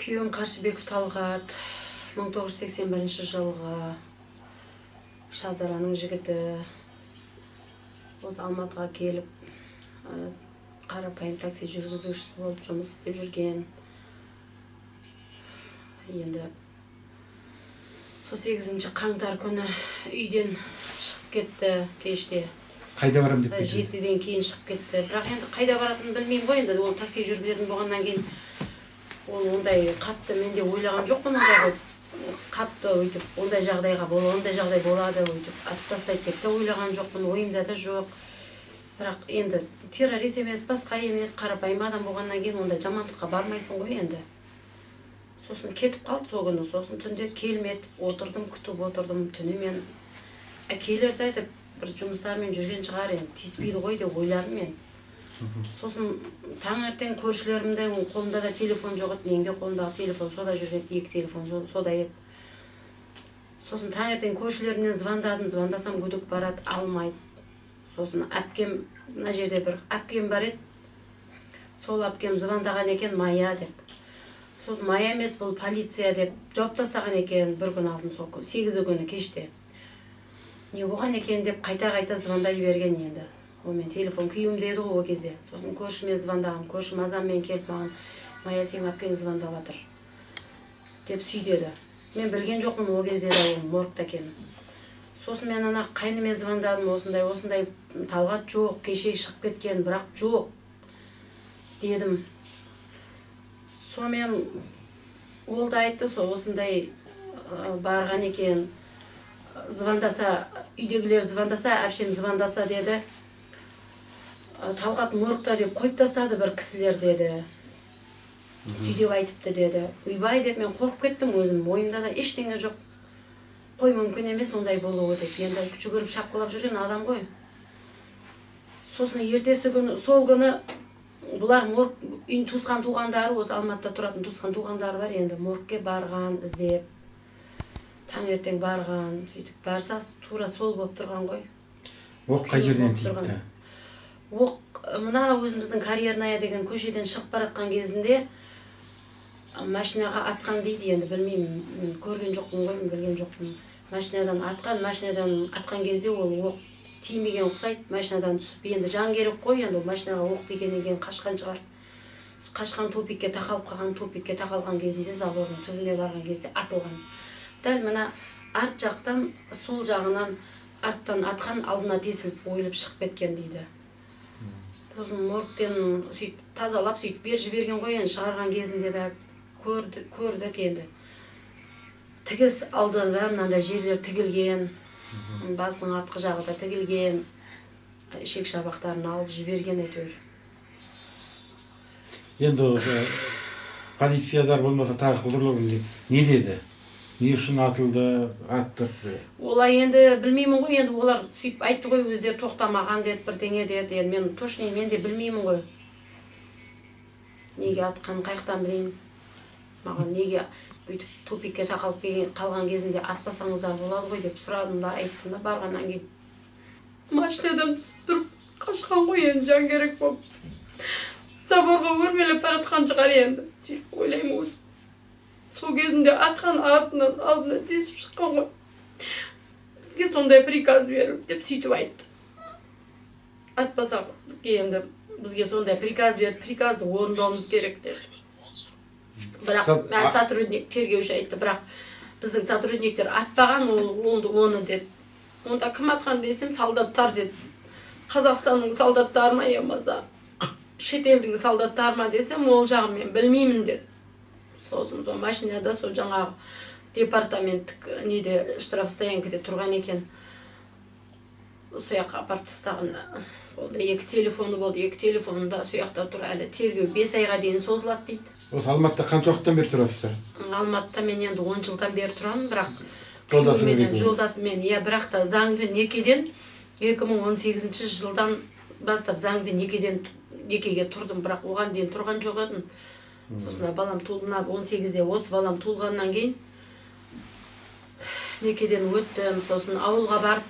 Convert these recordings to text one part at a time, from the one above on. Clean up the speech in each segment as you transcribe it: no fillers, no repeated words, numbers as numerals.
Күйеуім Қаршыбеков Талғат, 1981 жылғы Шардараның жігіті. Осы Алматыға келіп, қарапайым такси жүргізушісі болып жұмыс істеп жүрген. Енді сол 8 қаңтар күні үйден шығып кетті кеште. Қайда барам деп кетті? 7-ден кейін шығып кетті. Бірақ енді қайда баратынын білмеймін ғой енді, ол такси жүргізетін болғаннан кейін ол ондай қатты мен де ойлаған жоқпын, ондай қатты өйтіп ондай жағдайға ондай жағдай болады, өйтіп атып тастайды деп те ойлаған жоқпын, ойымда да жоқ. Бірақ енді террорист емес, басқа емес, қарапайым адам болғаннан кейін ондай жамандыққа бармайсың ғой енді. Сосын кетіп қалды сол күні, сосын түнде келмеді, отырдым, күтіп отырдым түнімен. Әкелерді айтып, бір жұмыстармен жүрген шығар енді, тиіспейді ғой деп ойладым мен. Сосын таңертең көршілерімде, оның қолында да телефон жоқ еді, менің де қолымдағы телефон сода жүрген, екі телефон сода еді. Сосын таңертең көршілерімнен звондадым, звондасам гудок барады, алмайды. Сосын әпкем, мына жерде бір әпкем бар еді, сол әпкем звондаған екен, Мая деп. Сосын Мая емес, бұл полиция деп жауап тастаған екен бір күн алдын, сол 8 күні кеште. Не болған екен деп қайта-қайта звондай берген енді. Ол мен телефон күйеуім деді ғой ол кезде. Сосын көршіме звондаған, көршім азанмен келіп маған, Мая, сенің әпкең звондап жатыр деп сүйдеді. Мен білген жоқпын ол кезде де ол моргта екенін. Сосын мен ана қайныме звондадым, осындай, осындай Талғат жоқ, кеше шығып кеткен, бірақ жоқ дедім. Сонымен ол да айтты, сол осындай барған екен, звондаса, үйдегілер звондаса, әпшем звондаса деді. Талғат моргта деп қойып тастады бір кісілер деді. Сөйтіп айтыпты деді. Ойбай деп мен қорқып кеттім өзім, ойымда да ештеңе жоқ. Қой, мүмкін емес ондай болуы деп. Енді жүгіріп шапқылап жүрген адам ғой. Сосын ертесі күні, сол күні бұлар морг, үйдің туысқан туғандары, осы Алматыда тұратын туысқан туғандары бар енді, моргке барған іздеп. Таңертең барған, сөйтіп барса тура сол болып тұрған ғой. Оқ қай жерден тиіпті? Оқ мына өзіміздің Карьерная деген көшеден шығып бара жатқан кезінде машинаға атқан дейді енді, білмеймін, мен көрген жоқпын ғой, мен білген жоқпын. Машинадан атқан, машинадан атқан кезде ол оқ тимеген ұқсайды, машинадан түсіп, енді жан керек қой енді, ол машинаға оқ тигеннен кейін қашқан шығар. Қашқан тупикке тақалып қалған, тупикке тақалған кезінде забордың түбіне барған кезде атылған. Дәл мына арт жақтан, сол жағынан арттан атқан, алдына тесіліп ойылып шығып кеткен дейді. Сосын моргтен сөйтіп тазалап сөйтіп бер жіберген ғой енді, шығарған кезінде де көрдік енді. Тігіс алдында мынандай жерлер тігілген, басының артқы жағы да тігілген, ішек шабақтарын алып жіберген әйтеуір. Енді полициядар болмаса тағы құзырлы не деді? Не үшін атылды, аттық? Олай енді білмеймін ғой, енді олар сөйтіп айтты ғой, өздері тоқтамаған деді, бірдеңе деді. Енді мен точно мен де білмеймін ғой. Неге атқан, қаяқтан білейін? Маған неге өйтіп тупикке тақалып қалған кезінде атпасаңыздар болады ғой деп сұрадым да, айттым да барғаннан кейін. Машинадан түсіп тұрып қашқан ғой енді, жан керек болып. Заборға өрмелеп бара жатқан шығар енді. Сөйтіп ойлаймын өзім. Сол кезінде атқан артынан алдына тесіп шыққан ғой. Бізге сондай приказ берілді деп сөйтіп айтты. Атпасақ бізге енді, бізге сондай приказ берді, приказды орындауымыз керек деді. Бірақ сотрудник, тергеуші айтты, бірақ біздің сотрудниктер атпаған оны деді. Онда кім атқан десем, солдаттар деді. Қазақстанның солдаттары ма, я болмаса шетелдің солдаттары ма десем, ол жағын мен білмеймін деді. Сосын сол машинада сол жаңағы департаменттік неде штрафстоянкада тұрған екен. Сол жаққа апарып тастаған. Қолда екі телефоны болды, екі телефоны да сол жақта тұр әлі. Тергеу 5 айға дейін созылады дейді. Осы Алматыда қанша уақыттан бері тұрасыздар? Алматыда мен енді 10 жылдан бері тұрамын, бірақ жолдасыңыз жолдасыммен, иә, бірақ та заңды некеден 2018 жылдан бастап заңды некеден некеге тұрдым, бірақ оған дейін тұрған жоқ едім. Сосын балам туылды, 18-де осы балам туылғаннан кейін некеден өттім. Сосын ауылға барып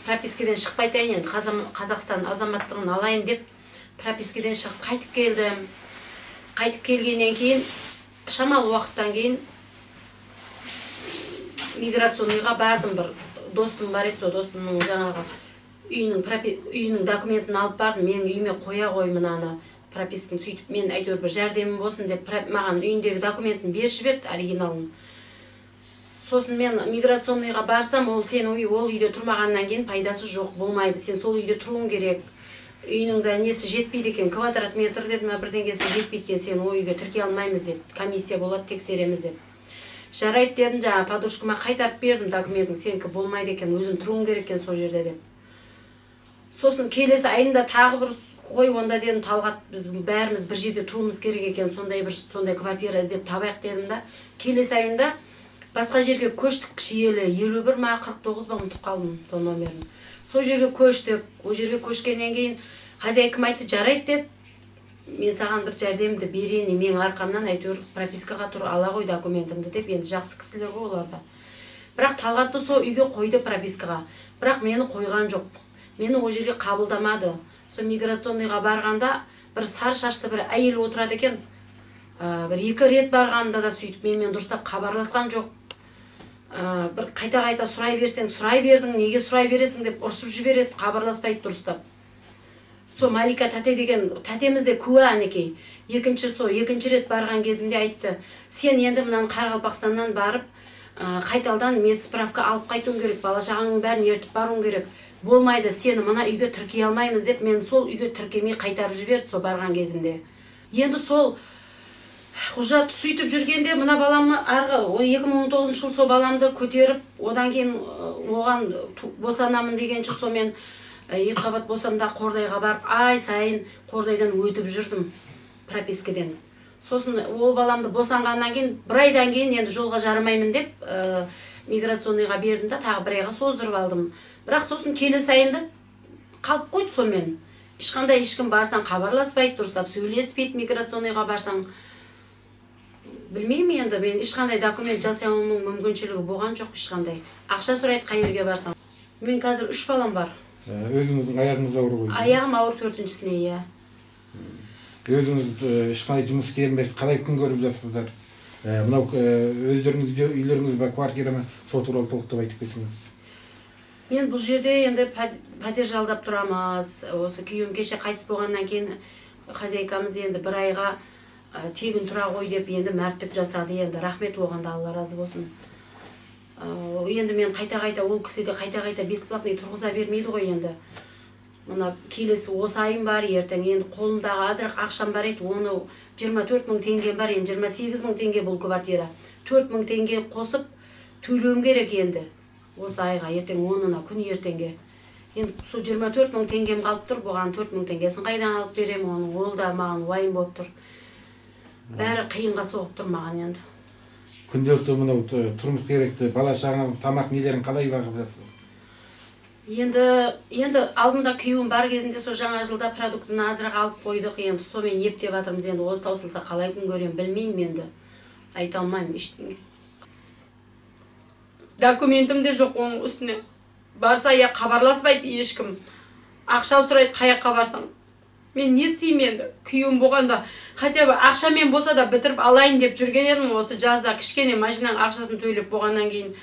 пропискеден шығып қайтайын енді, Қазақстан азаматтығын алайын деп пропискеден шығып қайтып келдім. Қайтып келгеннен кейін Шамалы уақыттан кейін миграционныйға бардым, бір достым бар еді, сол достымның жаңағы үйінің документін алып бардым. Менің үйіме қоя қой мынаны прописканы, сөйтіп мен әйтеуір бір жәрдемім болсын деп маған үйіндегі документін беріп жіберді, оригиналын. Сосын мен миграционныйға барсам, ол сен ол үйде тұрмағаннан кейін пайдасы жоқ, болмайды, сен сол үйде тұруың керек. Үйінің де несі жетпейді екен, квадрат метр деді ма, бірдеңесі жетпейді екен, сен ол үйге тіркей алмаймыз деді, комиссия болады, тексереміз деп. Жарайды дедім, жаңа подружкама қайтарып бердім документін, сенікі болмайды екен, өзім тұруым керек екен сол жерде деп. Сосын келесі айында тағы бір қой онда дедім, Талғат, біз бәріміз бір жерде тұруымыз керек екен, сондай бір сондай квартира іздеп табайық дедім да. Келесі айында басқа жерге көштік, Шиелі 51 ма 49 ба, ұмытып қалдым сол номерін. Сол жерге көштік. Ол жерге көшкеннен кейін хозяйкам айтты, жарайды деді, мен саған бір жәрдемді берейін, менің арқамнан әйтеуір пропискаға тұр, ала ғой документімді деп. Енді жақсы кісілер ғой олар да. Бірақ Талғатты сол үйге қойды пропискаға, бірақ мені қойған жоқ, мені ол жерге қабылдамады. Сол миграционныйға барғанда бір сары шашты бір әйел отырады екен. Бір екі рет барғанымда да сөйтіп менімен дұрыстап хабарласқан жоқ. Бір қайта-қайта сұрай берсең, сұрай бердің, неге сұрай бересің деп ұрсып жібереді, хабарласпайды дұрыстап. Сол Малика тәте деген тәтеміз де куә әнекей. Екінші рет барған кезімде айтты, сен енді мынаны Қарақалпақстаннан барып, қайталдан медсправка алып қайтуың керек, бала шағаңның бәрін ертіп баруың керек. Болмайды, сені мына үйге тіркей алмаймыз деп, мен сол үйге тіркемей қайтарып жіберді сол барған кезімде. Енді сол құжат сөйтіп жүргенде мына баламы арғы 2019 жыл сол баламды көтеріп, одан кейін оған босанамын дегенше сонымен екі қабат болсам да Қордайға барып, ай сайын Қордайдан өтіп жүрдім пропискіден. Сосын ол баламды босанғаннан кейін бір айдан кейін енді жолға жарымаймын деп миграционныйға бердім да, тағы бір айға создырып алдым. Бірақ сосын келесі айында қалып қойды сонымен. Ешқандай ешкім барсаң хабарласпайды, дұрыстап сөйлеспейді миграционныйға барсаң. Білмеймін енді, мен ешқандай документ жасай алмауымның мүмкіншілігі болған жоқ ешқандай. Ақша сұрайды қай жерге барсаң. Мен қазір 3 балам бар. Өзіңіздің аяғыңыз ауыр ғой? Аяғым ауыр 4-шісіне, иә. Өзіңіз ешқандай жұмыс істей алмайсыз, қалай күн көріп жатсыздар? Мынау өздеріңізде үйлеріңіз бар, квартира ма, сол туралы толықтап айтып кетіңіз. Мен бұл жерде енді пәтер жалдап тұрамыз. Осы күйеуім кеше қайтыс болғаннан кейін хозяйкамыз енді бір айға тегін тұра ғой деп енді мәрттік жасады енді. Рахмет оған да, Алла разы болсын. Енді мен қайта-қайта ол кісі де қайта-қайта бесплатный тұрғыза бермейді ғой енді. Мына келесі осы айым бар, ертең енді қолымдағы азырақ ақшам бар еді, оны 24 мың теңгем бар, енді 28 мың теңге бұл квартира. 4 мың теңге қосып төлеуім керек енді осы айға, ертең онына, күн ертеңге. Енді сол 24 мың теңгем қалып тұр, бұған 4 мың теңгесін қайдан алып беремін, оның ол да маған уайым болып тұр. Бәрі қиынға соғып тұр маған енді. Күнделікті мынау тұрмыс керекті, бала шағаңыз, тамақ нелерін қалай бағып жатсыз? Енді алдында күйеуім бар кезінде сол жаңа жылда продуктыны азырақ алып қойдық, енді сонымен ептеп жатырмыз енді. Осы таусылса қалай күн көремін білмеймін енді. Айта алмаймын ештеңе. Документім де жоқ оның үстіне. Барса я хабарласпайды ешкім. Ақша сұрайды қай жаққа барсам. Мен не істеймін енді? Күйеуім болғанда хотя бы ақшамен болса да бітіріп алайын деп жүрген едім. Осы жазда кішкене машинаның ақшасын төлеп болғаннан кейін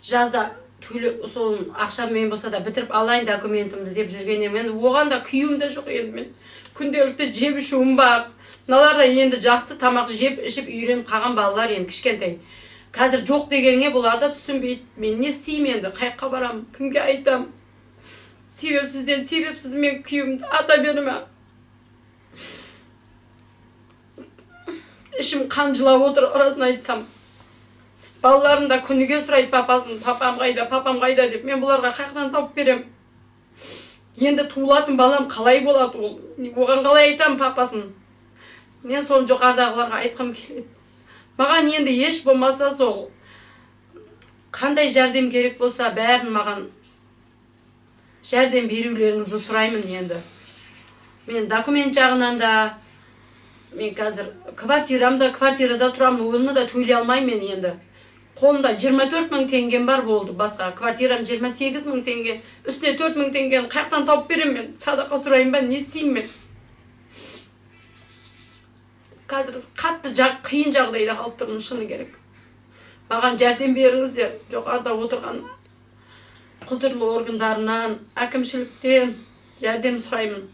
жазда төлеп сол ақшамен болса да бітіріп алайын документімді деп жүрген едім. Енді оған да күйеуім де жоқ енді мен. Күнделікті жеп ішуім бар. Мыналар да енді жақсы тамақ жеп ішіп үйреніп қалған балалар енді кішкентай. Қазір жоқ дегенге бұлар да түсінбейді. Мен не істеймін енді? Қай жаққа барамын? Кімге айтам? Себепсізден себепсіз мен күйеуімді ата берме. Ішім қан жылап отыр, расын айтсам. Балаларым да күніге сұрайды папасын, папам қайда, папам қайда деп. Мен бұларға қаяқтан тауып берем? Енді туылатын балам қалай болады ол? Оған қалай айтам папасын? Мен соны жоғарыдағыларға айтқым келеді. Маған енді еш болмаса сол қандай жәрдем керек болса бәрін маған жәрдем берулеріңізді сұраймын енді. Мен документ жағынан да, мен қазір квартирамда, квартирада тұрамын, оны да төлей алмаймын мен енді. Қолымда 24 мың теңгем бар болды, басқа квартирам 28 мың теңге, үстіне 4 мың теңгені қаяқтан тауып беремін мен? Садақа сұрайын ба, не істеймін мен? Қазір қатты қиын жағдайда қалып тұрмын, шыны керек. Маған жәрдем беріңіздер, жоғарыда отырған құзырлы органдарынан, әкімшіліктен жәрдем сұраймын.